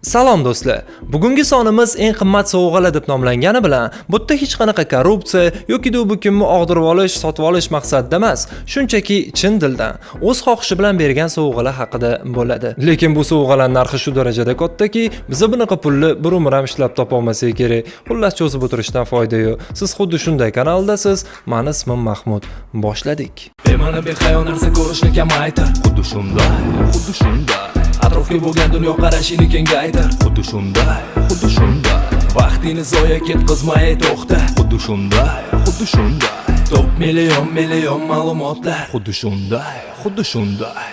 Salom, do'stlar. Bugungi sonimiz "Eng qimmat sovg'alar" deb nomlangani bilan, bu yerda hech qanaqa korrupsiya yoki bu kimni og'dirib olish, sotib olish maqsadida emas. Shunchaki chin dildan o'z xohishi bilan bergan sovg'alar haqida bo'ladi. Lekin bu sovg'alar narxi shu darajada kattaki, biza bunaqa pulni bir umr ham ishlab topa olmasak kerak. Xullas, cho'zib o'tirishdan foyda yo'q. Siz xuddi shunday kanaldasiz. Mani ismim Mahmud. Boshladik. Bema'ni, behayo narsa ko'rishni kamaytir. Xuddi shunday, xuddi shunday. Atrofga bo'lgan dunyoqarashingni kengaytir. Xuddi shunday, xuddi shunday. Vaqtingni zoya ketqizmay to'xta. Xuddi shunday, xuddi shunday. Top million million ma'lumotlar. Xuddi shunday, xuddi shunday.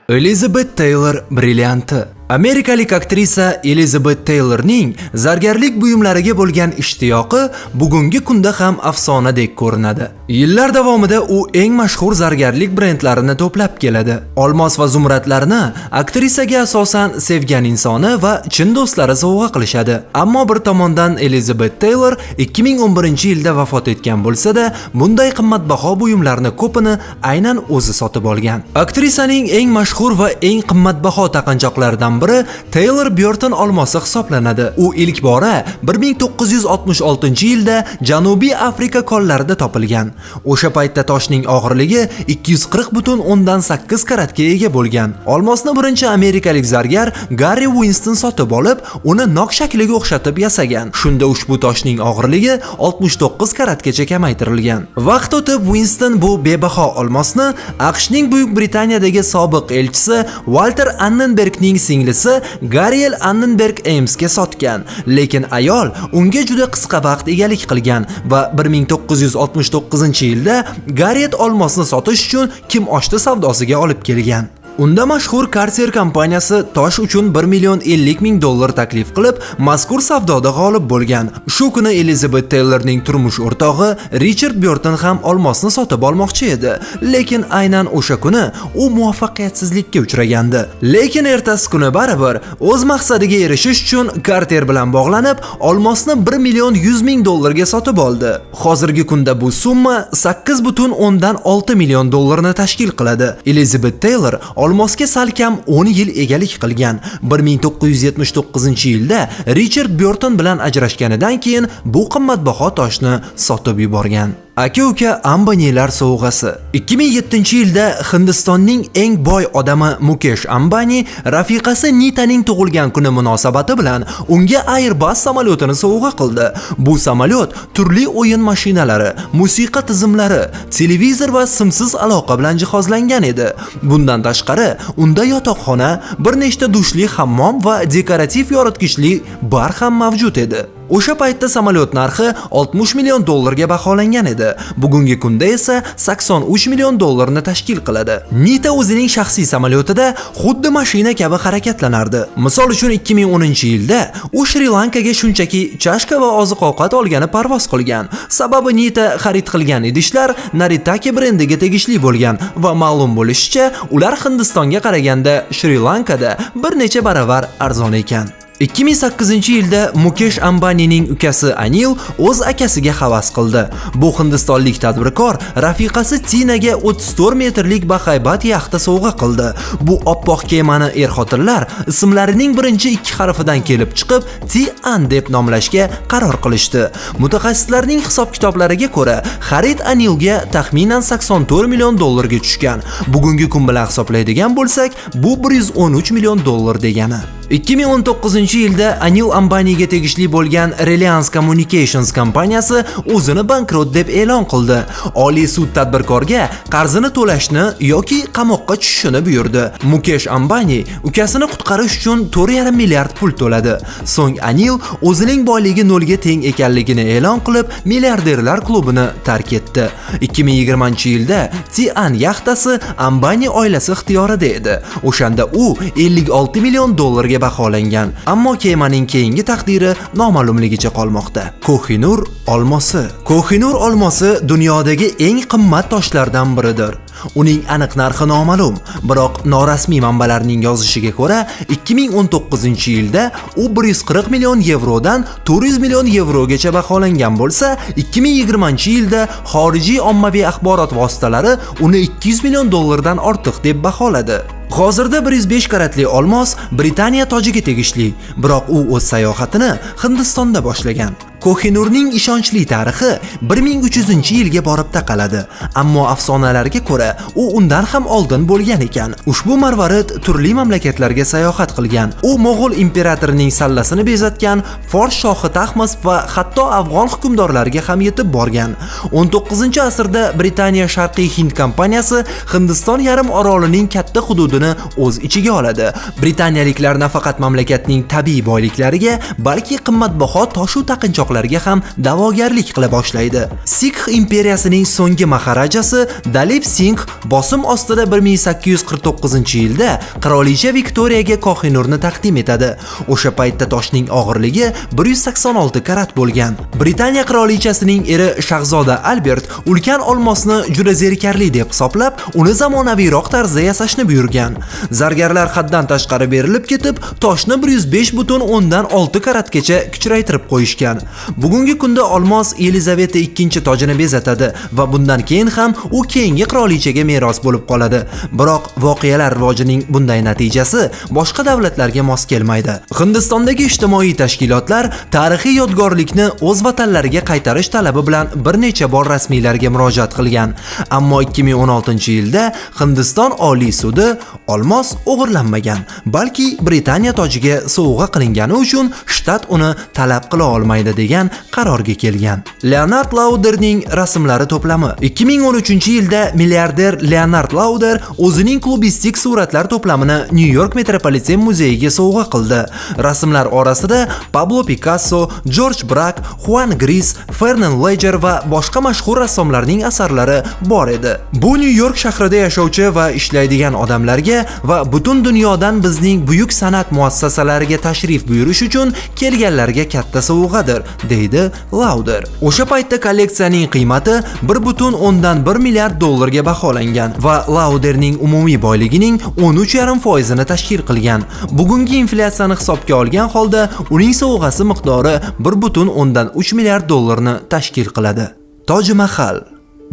Elizabet Taylor brillianti. Amerikalik aktrisa Elizabet Taylorning zargarlik buyumlariga bo'lgan ishtiyoqi bugungi kunda ham afsonadek ko'rinadi. Yillar davomida u eng mashhur zargarlik brendlarini to'plab keladi. Olmos va zumradlarni aktrisaga asosan sevgan insoni va chin do'stlari sovg'a qilishadi. Ammo bir tomondan Elizabet Taylor 2011-yilda vafot etgan bo'lsa-da, bunday qimmatbaho buyumlarni ko'pini aynan o'zi sotib olgan. Aktrisaning eng mashhur va eng qimmatbaho taqinchoqlaridan biri Taylor Burton olmosi hisoblanadi. U ilk bora 1966-yilda Janubiy Afrika konlarida topilgan. O'sha paytda toshning og'irligi 240,8 karatga ega bo'lgan. Olmosni birinchi amerikalik zargar Garri Winston sotib olib, uni nok shakliga o'xshatib yasagan. Shunda ushbu toshning og'irligi 69 karatgacha kamaytirilgan. Vaqt o'tib, Winston bu bebaho olmosni AQShning Buyuk Britaniyadagi sobiq elchisi Walter Annenbergning singlisi Gariel Annenberg Amesga sotgan. Lekin ayol unga juda qisqa vaqt egalik qilgan va 1969-yilda Garriet olmosni sotish uchun kimoshdi savdosiga olib kelgan. Unda mashhur Cartier kompaniyasi tosh uchun 1 million 50 ming dollar taklif qilib, mazkur savdoda g'olib bo'lgan. Shu kuni Elizabet Taylorning turmush o'rtog'i Richard Burton ham olmosni sotib olmoqchi edi, lekin aynan o'sha kuni u muvaffaqiyatsizlikka uchragandi. Lekin ertasi kuni baribir o'z maqsadiga erishish uchun Cartier bilan bog'lanib, olmosni 1 million 100 ming dollarga sotib oldi. Hozirgi kunda bu summa 8,6 million dollarni tashkil qiladi. Elizabet Taylor olmosga salkam 10 yil egalik qilgan. 1979-yilda Richard Burton bilan ajrashganidan keyin bu qimmatbaho toshni sotib yuborgan. Aka-uka Ambanilar sovg'asi. 2007-yilda Hindistonning eng boy odami Mukesh Ambani rafiqasi Nitaning tug'ilgan kuni munosabati bilan unga Airbus samolyotini sovg'a qildi. Bu samolyot turli o'yin mashinalari, musiqa tizimlari, televizor va simsiz aloqa bilan jihozlangan edi. Bundan tashqari, unda yotoqxona, bir nechta dushli hammom va dekorativ yoritgichli bar ham mavjud edi. O'sha paytda samolyot narxi 60 million dollarga baholangan edi. Bugungi kunda esa 83 million dollarni tashkil qiladi. Nita o'zining shaxsiy samolyotida xuddi mashina kabi harakatlanardi. Misol uchun, 2010-yilda u Shri Lankaga shunchaki chashka va oziq-ovqat olgani parvoz qilgan. Sababi, Nita xarid qilgan idishlar Noritake brendiga tegishli bo'lgan va ma'lum bo'lishicha, ular Hindistonga qaraganda Shri Lankada bir necha baravar arzon ekan. 2008-yilda Mukesh Ambanining ukasi Anil o'z akasiga havas qildi. Bu hindistonlik tadbirkor rafiqasi Tinaga 34 metrlik bahaybat yaxta sovg'a qildi. Bu oppoq kemani er-xotinlar ismlarining birinchi ikki harfidan kelib chiqib Tian deb nomlashga qaror qilishdi. Mutaxassislarning hisob-kitoblariga ko'ra, xarid Anilga taxminan 84 million dollarga tushgan. Bugungi kun bilan hisoblaydigan bo'lsak, bu 113 million dollar degani. 2019-yilda Anil Ambaniga tegishli bo'lgan Reliance Communications kompaniyasi o'zini bankrot deb e'lon qildi. Oliy sud tadbirkorga qarzini to'lashni yoki qamoqqa tushishini buyurdi. Mukesh Ambani ukasini qutqarish uchun 4,5 milliard pul to'ladi. So'ng Anil o'zining boyligi nolga teng ekanligini e'lon qilib, milliarderlar klubini tark etdi. 2020-yilda Tian yaxtasi Ambani oilasi ixtiyorida edi. O'shanda u 56 million dollarga baholangan. Ammo kemaning keyingi taqdiri noma'lumligicha qolmoqda. Kohinur olmosi. Kohinur olmosi dunyodagi eng qimmat toshlardan biridir. Uning aniq narxi noma'lum, biroq norasmiy manbalarning yozishiga ko'ra, 2019-yilda u 140 million yevrodan 400 million yevrogacha baholangan bo'lsa, 2020-yilda xorijiy ommaviy axborot vositalari uni 200 million dollardan ortiq deb baholadi. Hozirda 105 karatli olmos Britaniya tojiga tegishli, biroq u o'z sayohatini Hindistonda boshlagan. Kohinurning ishonchli tarixi 1300-yilga borib taqaladi, ammo afsonalarga ko'ra u undan ham oldin bo'lgan ekan. Ushbu marvarid turli mamlakatlarga sayohat qilgan. U Mo'g'ul imperatorining sallasini bezatgan, Fors shohi Tahmasp va hatto afg'on hukmdorlariga ham yetib borgan. 19-asrda Britaniya Sharqiy Hind kompaniyasi Hindiston yarim orolining katta hududini o'z ichiga oladi. Britaniyaliklar nafaqat mamlakatning tabiiy boyliklariga, balki qimmatbaho toshu taqinchoqlarga ham da'vogarlik qila boshlaydi. Sikh imperiyasining so'nggi maharajasi Dalip Singh bosim ostida 1849-yilda qirolicha Viktoriyaga Kohinurni taqdim etadi. O'sha paytda toshning og'irligi 186 karat bo'lgan. Britaniya qirolichasining eri shahzoda Albert ulkan olmosni juda zerikarli deb hisoblab, uni zamonaviyroq tarzda yasashni buyurgan. Zargarlar haddan tashqari berilib ketib, toshni 105,6 karatgacha kichraytirib qo'yishgan. Bugungi kunda olmos Yelizaveta II tojini bezatadi va bundan keyin ham u keyingi qirolichaga meros bo'lib qoladi. Biroq voqealar rivojining bunday natijasi boshqa davlatlarga mos kelmaydi. Hindistondagi ijtimoiy tashkilotlar tarixiy yodgorlikni o'z vatanlariga qaytarish talabi bilan bir necha bor rasmiylarga murojaat qilgan. Ammo 2016-yilda Hindiston Oliy sudi olmos o'g'irlanmagan, balki Britaniya tojiga sovg'a qilingani uchun shtat uni talab qila olmaydi degan qarorga kelgan. Leonard Lauderning rasmlari to'plami. 2013-yilda milliarder Leonard Lauder o'zining klubistik suratlar to'plamini Nyu-York Metropoliten muzeyiga sovg'a qildi. Rasmlar orasida Pablo Picasso, George Brak, Juan Gris, Fernan Leger va boshqa mashhur rassomlarning asarlari bor edi. Bu Nyu-York shahrida yashovchi va ishlaydigan odamlarga va butun dunyodan bizning buyuk san'at muassasalariga tashrif buyurish uchun kelganlarga katta sovg'adir, deydi Lauder. O'sha paytda kolleksiyaning qiymati 1,1 milliard dollarga baholangan va Lauderning umumiy boyligining 13,5% ni tashkil qilgan. Bugungi inflyatsiyani hisobga olgan holda uning sovg'asi miqdori 1,3 milliard dollarni tashkil qiladi. Toj Mahal.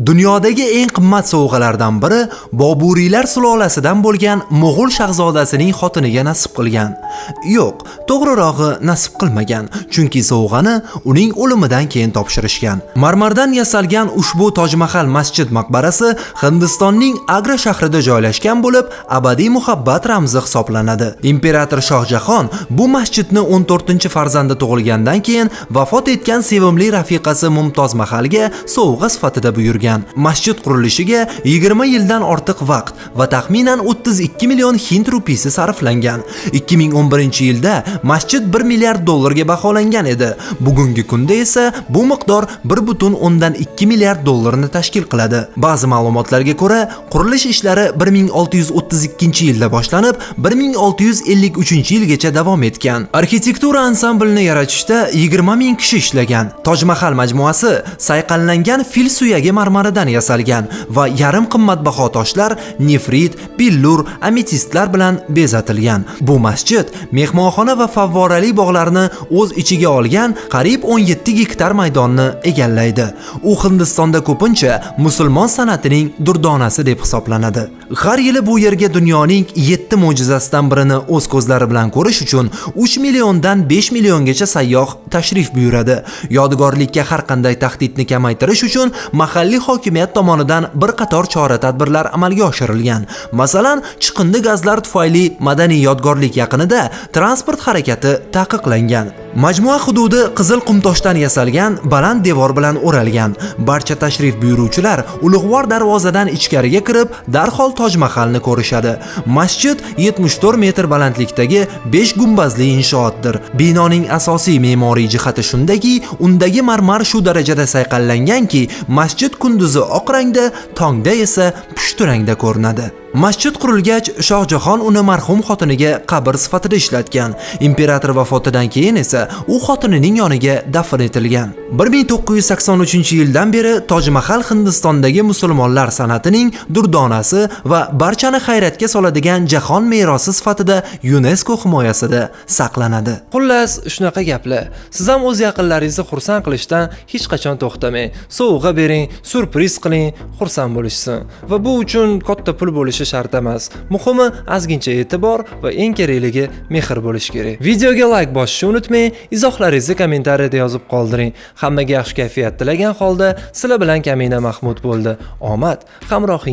Dunyodagi eng qimmat sovg'alardan biri Boburiylar sulolasidan bo'lgan Mo'g'ul shahzodasining xotiniga nasib qilgan. Yo'q, to'g'rirog'i nasib qilmagan, chunki sovg'ani uning o'limidan keyin topshirishgan. Marmardan yasalgan ushbu Toj Mahal masjid maqbarasi Hindistonning Agra shahrida joylashgan bo'lib, abadiy muhabbat ramzi hisoblanadi. Imperator Shohjahon bu masjidni 14-farzandi tug'ilgandan keyin vafot etgan sevimli rafiqasi Mumtoz Mahalga sovg'a sifatida buyurgan. Masjid qurilishiga 20 yildan ortiq vaqt va taxminan 32 million hind rupisi sarflangan. 2011-yilda masjid 1 milliard dollarga baholangan edi. Bugungi kunda esa bu miqdor 1,2 milliard dollarni tashkil qiladi. Ba'zi ma'lumotlarga ko'ra, qurilish ishlari 1632-yilda boshlanib, 1653-yilgacha davom etgan. Arxitektura ansamblini yaratishda 20 ming kishi ishlagan. Toj Mahal majmuasi sayqallangan fil suyagi marmaridan yasalgan va yarim qimmatbaho toshlar, nefrit, billur, ametistlar bilan bezatilgan. Bu masjid mehmonxona va favvorali bog'larni o'z ichiga olgan qariyb 17 gektar maydonni egallaydi. U Hindistonda ko'pincha musulmon san'atining durdonasi deb hisoblanadi. Har yili bu yerga dunyoning 7 mo'jizasidan birini o'z ko'zlari bilan ko'rish uchun 3 milliondan 5 milliongacha sayyoh tashrif buyuradi. Yodgorlikka har qanday tahdidni kamaytirish uchun mahalliy hokimiyat tomonidan bir qator chora-tadbirlar amalga oshirilgan. Masalan, chiqindi gazlar tufayli madaniy yodgorlik yaqinida transport harakati taqiqlangan. Majmua hududi qizil qumtoshdan yasalgan baland devor bilan o'ralgan. Barcha tashrif buyuruvchilar ulug'vor darvozadan ichkariga kirib, darhol Toj Mahalni ko'rishadi. Masjid 74 metr balandlikdagi 5 gumbazli inshootdir. Binoning asosiy me'moriy jihati shundaki, undagi marmar shu darajada sayqallanganki, masjid kunduzi oq rangda, tongda esa pushti rangda ko'rinadi. Masjid qurilgach, Shohjahon uni marhum xotiniga qabr sifatida ishlatgan. Imperator vafotidan keyin esa u xotinining yoniga dafn etilgan. 1983-yildan beri Toj Mahal Hindistondagi musulmonlar san'atining durdonasi va barchani hayratga soladigan jahon merosi sifatida UNESCO himoyasida saqlanadi. Xullas, shunaqa gaplar. Siz ham o'z yaqinlaringizni xursand qilishdan hech qachon to'xtamang. Sovg'a bering, syurpriz qiling, xursand bo'lishsin. Va bu uchun katta pul bo'lishi bo'lishi shart emas. Muhimi ozgincha e'tibor va eng kerakligi mehr bo'lishi kerak. Videoga like bosishni unutmang, izohlaringizni kommentariyada yozib qoldiring. Hammaga yaxshi kayfiyat tilagan holda sizlar bilan Kamina Mahmud bo'ldi. Omad hamrohing.